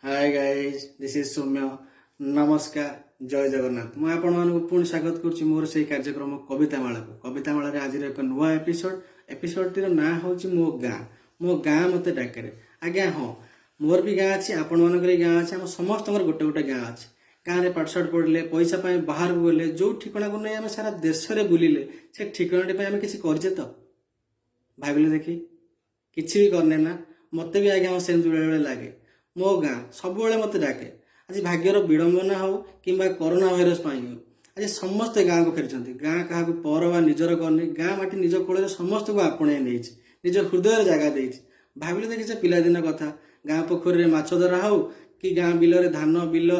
Hi guys, this is Soumya. ନମସ୍କାର, ଜୟ ଜଗନ୍ନାଥ। ମୁଁ ଆପଣମାନଙ୍କୁ ପୁଣି ସ୍ୱାଗତ କରୁଛି ମୋର ସେଇ କାର୍ଯ୍ୟକ୍ରମ କବିତା ମାଳାକୁ। କବିତା ମାଳାରେ ଆଜିର ଏକ ନୂଆ ଏପିସୋଡ। ଏପିସୋଡଟିର ନାଁ ହେଉଛି ମୋ ଗାଁ। ମୋ ଗାଁ ମୋତେ ଡାକରେ। ଆଜ୍ଞା ହଁ, ମୋର ବି ଗାଁ ଅଛି, ଆପଣମାନଙ୍କର ବି ଗାଁ ଅଛି, ଆମ ସମସ୍ତଙ୍କର ଗୋଟେ ଗୋଟେ ଗାଁ ଅଛି। ଗାଁରେ ପାଠଶାଠ ପଢ଼ିଲେ, ପଇସା ପାଇଁ ବାହାରକୁ ଗଲେ, ଯେଉଁ ଠିକଣାକୁ ନେଇ ଆମେ ସାରା ଦେଶରେ ବୁଲିଲେ, ସେ ଠିକଣାଟି ପାଇଁ ଆମେ କିଛି କରିଛେ ତ? ଭାବିଲେ ଦେଖି, କିଛି ବି କରିନେ ନା? ମୋତେ ବି ଆଜ୍ଞା ସେମିତି ବେଳେବେଳେ ଲାଗେ। ମୋ ଗାଁ ସବୁବେଳେ ମୋତେ ଡାକେ। ଆଜି ଭାଗ୍ୟର ବିଡ଼ମ୍ବନା ହଉ କିମ୍ବା କରୋନା ଭାଇରସ ପାଇଁ ହଉ, ଆଜି ସମସ୍ତେ ଗାଁକୁ ଫେରିଛନ୍ତି। ଗାଁ କାହାକୁ ପର ବା ନିଜର କରିନି। ଗାଁ ମାଟି ନିଜ କୋଳରେ ସମସ୍ତଙ୍କୁ ଆପଣେଇ ନେଇଛି, ନିଜ ହୃଦୟରେ ଜାଗା ଦେଇଛି। ଭାବିଲେ ଦେଖି ସେ ପିଲାଦିନ କଥା। ଗାଁ ପୋଖରୀରେ ମାଛ ଧରା ହଉ କି ଗାଁ ବିଲରେ ଧାନ ବିଲ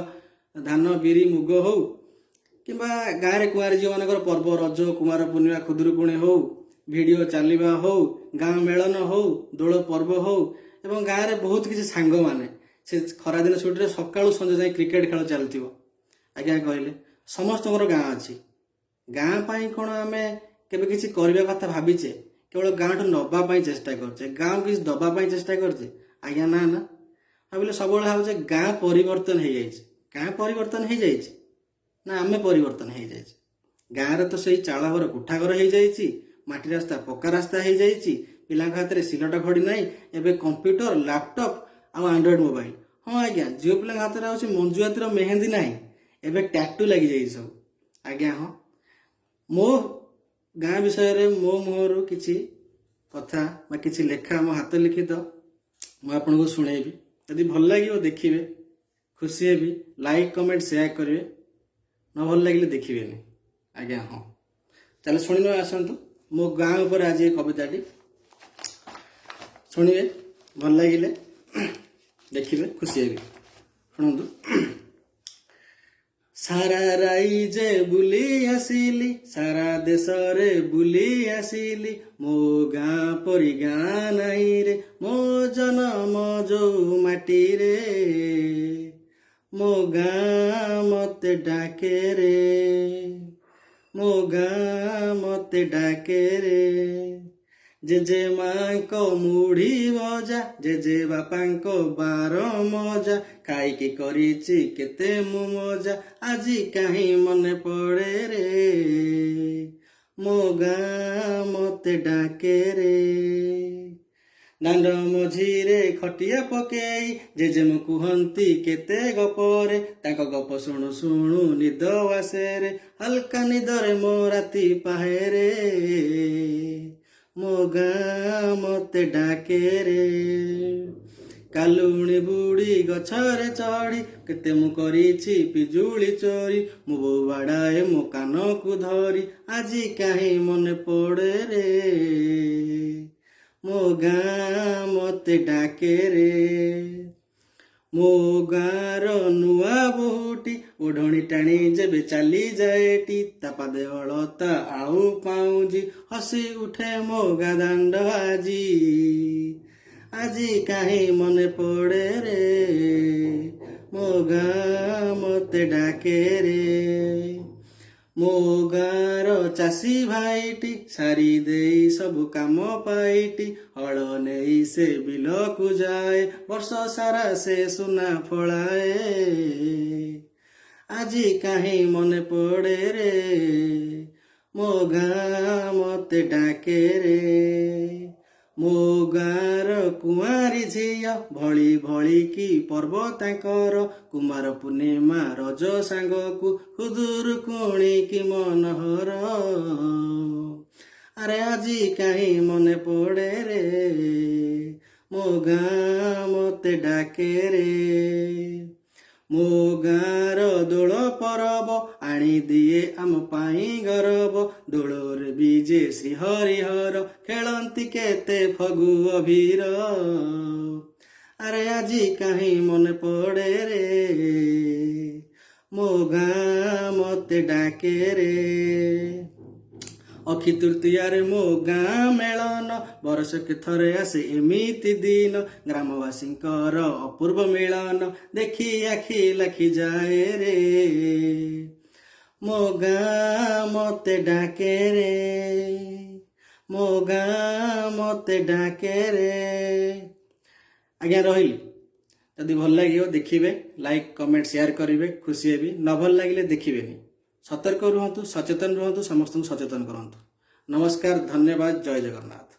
ଧାନ, ବିରି, ମୁଗ ହଉ କିମ୍ବା ଗାଁରେ କୁଆଁରୀ ଝିଅମାନଙ୍କର ପର୍ବ ରଜ, କୁମାର ପୂର୍ଣ୍ଣିମା, ଖୁଦୁରୁକୁଣୀ ହଉ, ଭିଡ଼ିଓ ଚାଲିବା ହଉ, ଗାଁ ମେଳନ ହଉ, ଦୋଳ ପର୍ବ ହଉ ଏବଂ ଗାଁରେ ବହୁତ କିଛି ସାଙ୍ଗମାନେ, ସେ ଖରାଦିନ ଛୁଟିରେ ସକାଳୁ ସଞ୍ଜ ଯାଏଁ କ୍ରିକେଟ ଖେଳ ଚାଲିଥିବ। ଆଜ୍ଞା କହିଲେ, ସମସ୍ତଙ୍କର ଗାଁ ଅଛି। ଗାଁ ପାଇଁ କ'ଣ ଆମେ କେବେ କିଛି କରିବା କଥା ଭାବିଛେ? କେବଳ ଗାଁଠୁ ନେବା ପାଇଁ ଚେଷ୍ଟା କରୁଛେ। ଗାଁକୁ କିଛି ଦେବା ପାଇଁ ଚେଷ୍ଟା କରୁଛେ? ଆଜ୍ଞା ନା ନା। ଭାବିଲେ ସବୁବେଳେ ଭାବୁଛେ ଗାଁ ପରିବର୍ତ୍ତନ ହେଇଯାଇଛି। ଗାଁ ପରିବର୍ତ୍ତନ ହେଇଯାଇଛି ନା ଆମେ ପରିବର୍ତ୍ତନ ହେଇଯାଇଛି? ଗାଁରେ ତ ସେଇ ଚାଳ ଘର କୋଠା ଘର ହେଇଯାଇଛି, ମାଟି ରାସ୍ତା ପକ୍କା ରାସ୍ତା ହେଇଯାଇଛି, ପିଲାଙ୍କ ହାତରେ ସିଲଟ ଖଡ଼ି ନାହିଁ, ଏବେ କମ୍ପ୍ୟୁଟର, ଲାପଟପ୍ ଆଉ ଆଣ୍ଡ୍ରଏଡ୍ ମୋବାଇଲ। ହଁ ଆଜ୍ଞା, ଝିଅ ପିଲାଙ୍କ ହାତରେ ଆଉ ସେ ମଞ୍ଜୁଆତିର ମେହେନ୍ଦି ନାହିଁ, ଏବେ ଟ୍ୟାଟୁ ଲାଗିଯାଇଛି ସବୁ। ଆଜ୍ଞା ହଁ, ମୋ ଗାଁ ବିଷୟରେ ମୋ ମୁହଁରୁ କିଛି କଥା ବା କିଛି ଲେଖା, ମୋ ହାତ ଲିଖିତ ମୁଁ ଆପଣଙ୍କୁ ଶୁଣେଇବି। ଯଦି ଭଲ ଲାଗିବ ଦେଖିବେ, ଖୁସି ହେବି, ଲାଇକ୍, କମେଣ୍ଟ, ସେୟାର କରିବେ। ନ ଭଲ ଲାଗିଲେ ଦେଖିବେନି। ଆଜ୍ଞା ହଁ, ତାହେଲେ ଶୁଣିନେବା। ଆସନ୍ତୁ, ମୋ ଗାଁ ଉପରେ ଆଜି ଏ କବିତାଟି ଶୁଣିବେ, ଭଲ ଲାଗିଲେ ଦେଖିବେ, ଖୁସି ହେବି। ଶୁଣନ୍ତୁ। ସାରା ରାଇଜେ ବୁଲି ଆସିଲି, ସାରା ଦେଶରେ ବୁଲି ଆସିଲି, ମୋ ଗାଁ ପରି ଗାଁ ନାହିଁ ରେ, ମୋ ଜନମ ଯୋଉ ମାଟିରେ। ମୋ ଗାଁ ମତେ ଡାକେ ରେ, ମୋ ଗାଁ ମତେ ଡାକେ ରେ। ଜେଜେ ମାଙ୍କ ମୁଢି ଭଜା, ଜେଜେ ବାପାଙ୍କ ବାର ମଜା, ଖାଇକି କରିଛି କେତେ ମୁଁ ମଜା, ଆଜି କାହିଁ ମନେ ପଡେ ରେ। ମୋ ଗାଁ ମତେ ଡାକେ ରେ। ଦାଣ୍ଡ ମଝିରେ ଖଟିଆ ପକେଇ ଜେଜେମା କୁହନ୍ତି କେତେ ଗପରେ, ତାଙ୍କ ଗପ ଶୁଣୁ ଶୁଣୁ ନିଦ ଆସେ ରେ, ହାଲକା ନିଦରେ ମୋ ରାତି ପାହେରେ। ମୋ ଗାଁ ମତେ ଡାକେ ରେ। କାଲୁଣି ବୁଢୀ ଗଛରେ ଚଢି କେତେ ମୁଁ କରିଛି ପିଜୁଳି ଚୋରି, ମୋ ବୋଉ ବାଡାଏ ମୋ କାନକୁ ଧରି, ଆଜି କାହିଁ ମନେ ପଡେ ରେ। ମୋ ଗାଁ ମତେ ଡାକେ ରେ। ମୋ ଗାଁର ନୂଆ ବୋହୂଟି ଓଢ଼ଣୀ ଟାଣି ଯେବେ ଚାଲି ଯାଏଟି, ତା ପାଦେ ଅଳତା ଆଉ ପାଉଁଜି, ହସି ଉଠେ ମୋ ଗାଁ ଦାଣ୍ଡ ଆଜି। ଆଜି କାହିଁ ମନେ ପଡେ ରେ। ମୋ ଗାଁ ମତେ ଡାକେ ରେ। ମୋ ଗାଁର ଚାଷୀ ଭାଇଟି ସାରି ଦେଇ ସବୁ କାମ ପାଇଟି, ହଳ ନେଇ ସେ ବିଲକୁ ଯାଏ, ବର୍ଷ ସାରା ସେ ସୁନା ଫଳାଏ, ଆଜି କାହିଁ ମନେ ପଡେ ରେ। ମୋ ଗାଁ ମତେ ଡାକେ ରେ। ମୋ ଗାଁର କୁଆଁରୀ ଝିଅ ଭଳି ଭଳି କି ପର୍ବ ତାଙ୍କର, କୁମାର ପୂର୍ଣ୍ଣିମା ରଜ ସାଙ୍ଗକୁ ଖୁଦୁରୁକୁଣୀ କି ମନୋହର, ଆରେ ଆଜି କାହିଁ ମନେ ପଡେ ରେ। ମୋ ଗାଁ ମତେ ଡାକେ ରେ। ମୋ ଗାଁର ଦୋଳ ପରବ ଆଣିଦିଏ ଆମ ପାଇଁ ଗରବ, ଦୋଳରେ ବିଜେ ଶ୍ରୀ ହରିହର, ଖେଳନ୍ତି କେତେ ଫଗୁ ଅଭିର, ଆରେ ଆଜି କାହିଁ ମନେ ପଡେ ରେ। ମୋ ଗାଁ ମତେ ଡାକେ ରେ। ଅକ୍ଷି ତୃତୀୟାରେ ମୋ ଗାଁ ମେଳନ, ବରଷକେ ଥରେ ଆସେ ଏମିତି ଦିନ, ଗ୍ରାମବାସୀଙ୍କର ଅପୂର୍ବ ମିଳନ ଦେଖି ଆଖି ଲାଖି ଯାଏ ରେ। ମୋ ଗାଁ ମତେ ଡାକେ ରେ। ମୋ ଗାଁ ମତେ ଡାକେ ରେ। ଆଜ୍ଞା ରହିଲି। ଯଦି ଭଲ ଲାଗିବ ଦେଖିବେ, ଲାଇକ୍, କମେଣ୍ଟ, ସେୟାର କରିବେ, ଖୁସି ହେବି। ନ ଭଲ ଲାଗିଲେ ଦେଖିବେନି। ସତର୍କ ରୁହନ୍ତୁ, ସଚେତନ ରୁହନ୍ତୁ, ସମସ୍ତଙ୍କୁ ସଚେତନ କରନ୍ତୁ। ନମସ୍କାର, ଧନ୍ୟବାଦ, ଜୟ ଜଗନ୍ନାଥ।